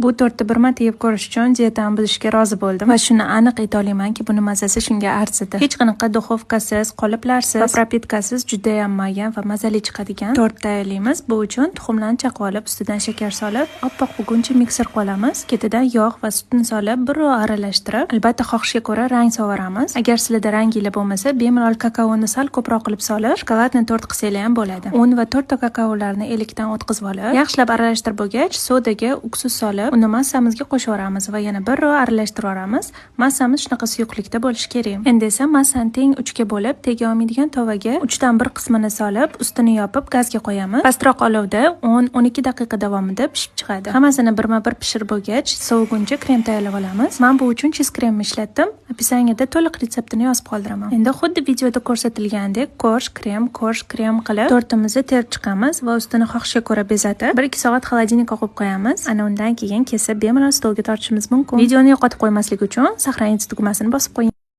Bu tortni bir marta yeb ko'rish uchun dietamni buzishga rozi bo'ldim va shuni aniq ayta olamanki, buni mazasi shunga arzidi. Hech qanaqa duxovkasiz, qoliplarsiz va пропитка siz judayam mayin va mazali chiqadigan tort tayyorlaymiz. Bu uchun tuxumlarni chaqib olib, ustidan shakar solib, oppoq bo'lguncha mikser qilib olamiz. Ketidan yog' va sutni solib, birrov aralashtirib, albatta, xohishga ko'ra rang solvoramiz. Agar sizlarda ranginglar bo'lmasa, bemalol kakaoni sal ko'proq qilib solib, шоколадный tort qilsanglar ham bo'ladi. Un va to'rtta kakaolarni elakdan o'tkazib olib, yaxshilab aralashtirib bo'lgach, sodaga уксус solib, uni massamizga qo'shib yuboramiz va yana birrov aralashtirib yuboramiz. Massamiz shunaqa suyuqlikda bo'lishi kerak. Endi esa massani teng uchga bo'lib, tega olmaydigan tovaga uchdan bir qismini solib, ustini yopib, gazga qo'yamiz. Pastroq olovda 10-12 daqiqa davomida pishib chiqadi. Hammasini birma-bir pishirib bo'lgach, soviguncha krem tayyorlab olamiz. Men bu uchun cheese kremni ishlatdim. Описание da to'liq retseptini yozib qoldiraman. Endi xuddi videoda ko'rsatilgandek, корж, krem, корж, krem qilib tortimizni terib chiqamiz va ustini xohishga ko'ra bezatib, 1-2 soat холодильник ka qo'yib qo'yamiz. Ana undan keyin kesib, bemalol stolga tortishimiz mumkin. Videoni yo'qotib qo'ymaslik uchun "Сохранить" tugmasini bosib qo'ying.